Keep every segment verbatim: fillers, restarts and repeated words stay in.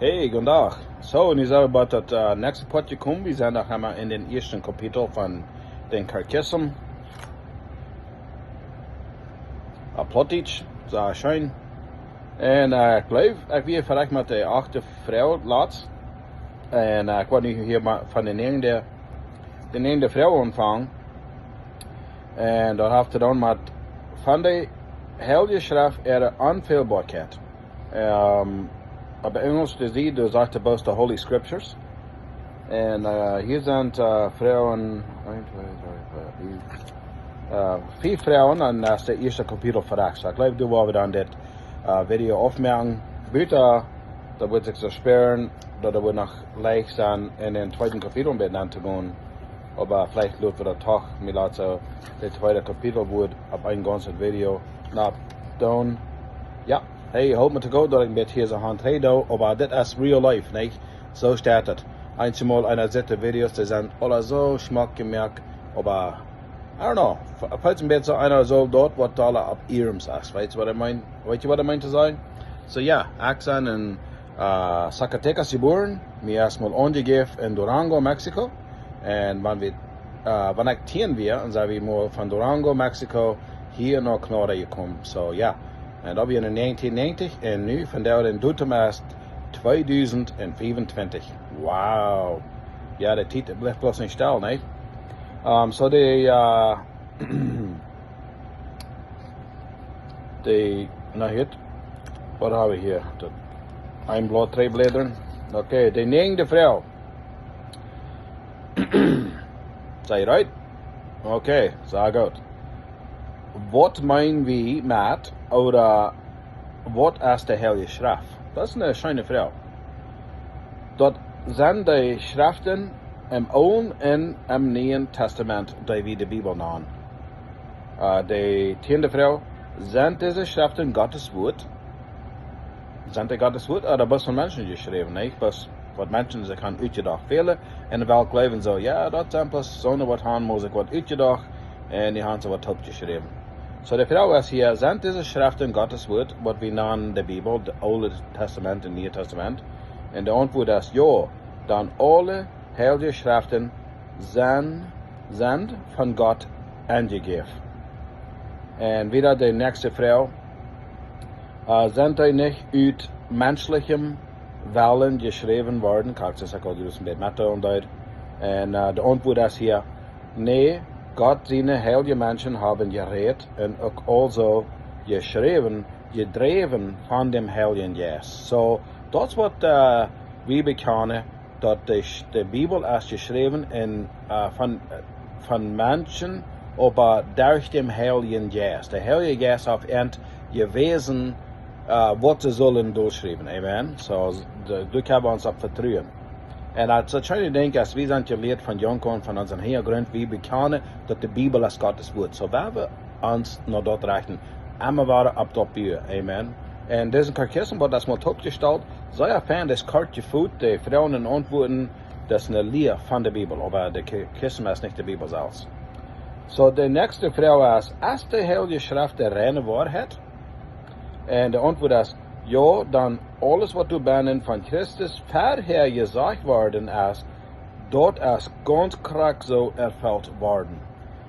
Hey, goondach. Soo, nu sent wie bie daut, äh, näakjste Poat jekomen. Wie sent noch emol en dän ieeschten Kapitel von dän Katechismus. Opp Plautdietsch, sea scheen. Un, äh, ekj jleew, ekj wia veleicht met de achte Froag latst. Un, äh, ekj wull nu hia mau von de näajende, de näajende Froag aunfangen. Un daut haft to doonen met von de Heilje Schreft äare Onfeelboakjeit. Ähm, opp Enjlisch, dee sajcht, dee sajcht bloos de Holy Scriptures. Un, äh, hia sent, äh, Froagen, eent, twee, dree, veer, fief, äh, fief Froagen, un daut es daut ieeschte Kapitel veleicht. Soo, ekj jleew, doa woa wie dan dit, äh, Video aufmoaken. Buta, daut woat sikj soo späaren, daut et woat noch leicht sennen, en dän tweeden Kapitel met auntogonen. Oba veleicht lot wie daut doch, mie lat soo, dit tweede Kapitel woat opp een gaunzet Video noch doonen. Jo, hey, hoolt mie to goot daut ekj een bät hia soo han tree doo, oba dit es real life, nich? Soo steit et. Eenjemol eena sitt de Videos, dee sent aula soo schmock jemoakt, oba, I don't know, f-, feelt een bät soo eena soo daut waut aula opp ieerms es. Weetst waut ekj meen? Weetst waut ekj meen to sajen? Soo jo, ekj sie en, äh, Zacatecas jebuaren, mie es mol aunjejäft en Durango, Mexiko. Un wan wie, äh, wan ekj tieen wia, dan sent wie mol von Durango, Mexiko, hia no Canada jekomen. Soo jo. Un daut wia en näajentieen näajentich un nu vondoag dän Datum es tweedusent fiefuntwintich. Wow. Jo, de Tiet blift bloos nich stell, nä? Ähm, soo de, äh, de, na hia, waut hab wie hia? Daut een Blaut, dree Bläda. Okay, de näajende Froag. Sent jie reed? Okay, sea goot. Waut meen wie met, ooda waut es de Heilje Schreft? Daut es eene scheene Froag. Daut sent de Schreften em Oolen un em Nieen Tastament, dee wie de Bibel nanen. Äh, de tieende Froag, sent dise Schreften Gottes Wuat? Sent dee Gottes Wuat, ooda bloos von Menschen jeschräwen, nä? Bloos waut Menschen sikj han utjedocht. Väle en de Welt jleewen soo, jo, daut sent bloos soone waut han mol sikj waut utjedocht, un dee han sikj waut toopjeschräwen. Soo, de Froag es hia, sent dise Schreften Gottes Wuat, waut wie nanen de Bibel, daut Oole Tastament un Niee Tastament? Un de Auntwuat es jo, dan aule Heilje Schreften sent, sent von Gott aunjejäft. Un wada de näakjste Froag, äh, sent dee nich ut menschlichem Wellen jeschräwen worden? Krakjt soo aus ekj aul jrod een bät metdeelen deed. Un, äh, de Auntwuat es hia, nä, Gott siene heilje Menschen haben jerät un uk aulsoo jeschräwen, jedräwen von däm Heiljen Jeist. Soo, daut es waut, äh, wie bekjanen, daut de, de Bibel es jeschräwen en, äh, von, äh, von Menschen, oba derch däm Heiljen Jeist. De Heilje Jeist haft an jewäsen, äh, waut see sullen dolschriewen. Amen. Soo, de, doa kjenn wie ons opp vetruen. Un daut es een scheenet Dinkj, aus wie sent jelieet von junk aun, von onsen Hinjagrunt, wie bekjanen, daut de Bibel es Gottes Wuat. Soo, wan wie ons no daut rechten, emma wada opp daut buen. Amen. Un disen Katechismus woat daut mol toopjestalt, sea fein, daut es kort jefot, de Froagen un Auntwuaten, daut es eene Lia von de Bibel, oba de Katechismus es nich de Bibel selfst. Soo, de näakjste Froag es, es de Heilje Schreft de reine Woarheit? Un de Auntwuat es, jo, dan aules waut doa bennen von Christus verhäa jesajcht worden es, daut es gaunz krakjt soo erfelt worden.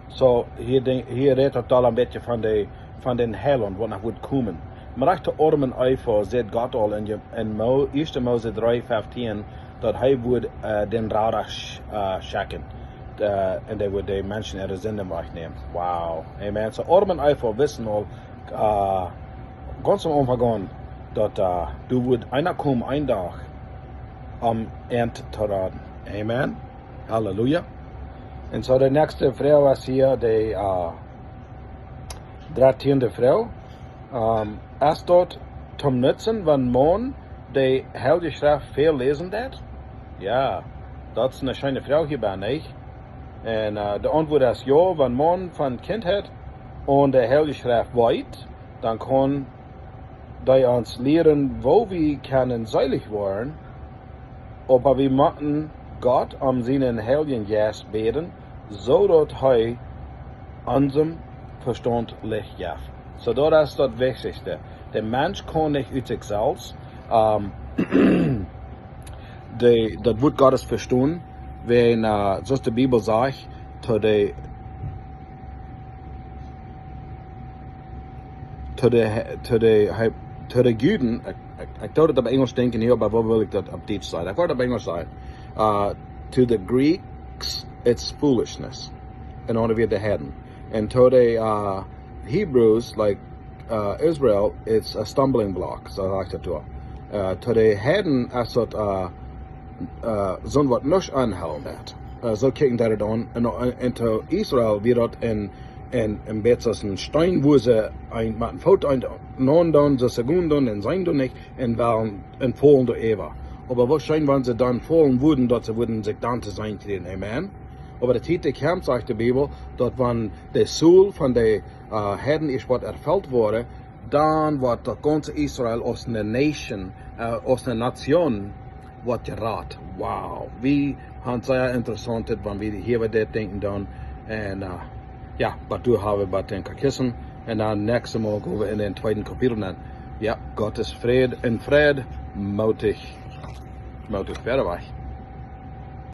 Soo, hia denkj, hia rät daut aul een bät von de, von dän Heilaunt, waut noch woat komen. Mau rajcht to Adam un Eva säd Gott aul en, en Mo-, ieeschte Mose dree feftieen, daut hee wudd, äh, dän Rada sch-, äh, schekjen. Äh, un dee wudd de Menschen äare Sinden wajchnämen. Wow. Amen. Soo Adam un Eva wisten aul, äh, gaunz aum Aunfank aun, daut, äh, doa wudd eena komen, een Dach, om an to raden. Amen. Halleluja. Un soo de näakjste Froag es hia de, äh, dartieende Froag. Ähm, es daut toom Nutzen, wan maun de Heilje Schreft väl läsen deit? Jo, daut es eene scheene Froag hia bie, nich? Un, äh, de Auntwuat es jo, wan maun von Kjintheit aun de Heilje Schreft weet, dan kaun dee ons lieren, woo wie kjennen seelich woaren, oba wie motten Gott om sienen Heiljen Jeist bäden, soo daut hee onsem Vestaunt Licht jeft. Soo, daut es daut Wichtichste. De Mensch kaun nich ut sikj selfst, ähm, de, daut Wuat Gottes vestonen, wäajen, äh, soo aus de Bibel sajcht, to de, to de, to de, to de Juden, ekj, ekj, ekj deed daut opp Enjlisch denkjen hia, oba woo well ekj daut opp Dietsch sajen? Ekj woa daut opp Enjlisch sajen. Uh, to the Greeks, it's foolishness. En aundre Wieed, de Heiden. And to de, uh, Hebrews, like, uh, Israel, it's a stumbling block, soo sajcht daut doa. Uh, to de Heiden es daut, uh, uh, soont waut nuscht aunhoolen deit. Uh, soo kjikjen dee daut aun. En, en, en to Israel wia daut een, een, een bät aus een Steen, wua see een, met een Foot aun, aun doonen, soo see gonen doonen, un seenen doonen nich, un wellen, un faulen doaräwa. Oba woo scheen, wan see dan faulen wudden, daut see wudden sikj dan to seenen kjrieen. Amen. Oba de Tiet, dee kjemt, sajcht de Bibel, daut wan de Seel von de, uh, Heiden es waut erfelt woaren, dan woat daut gaunze Israel aus eene Nation, uh, aus eene Nation, woat jerat. Wow. Wie haben sea interessaunt, wan wie hia waut dit denkjen dan. Un, uh, jo, waut doa haben wie bie dän Katechismus. Un dan näakjstet Mol go wie en dän tweeden Kapitel aun. Jo, Gott es Fräd un Fräd, mootich, mootich wieda wajch.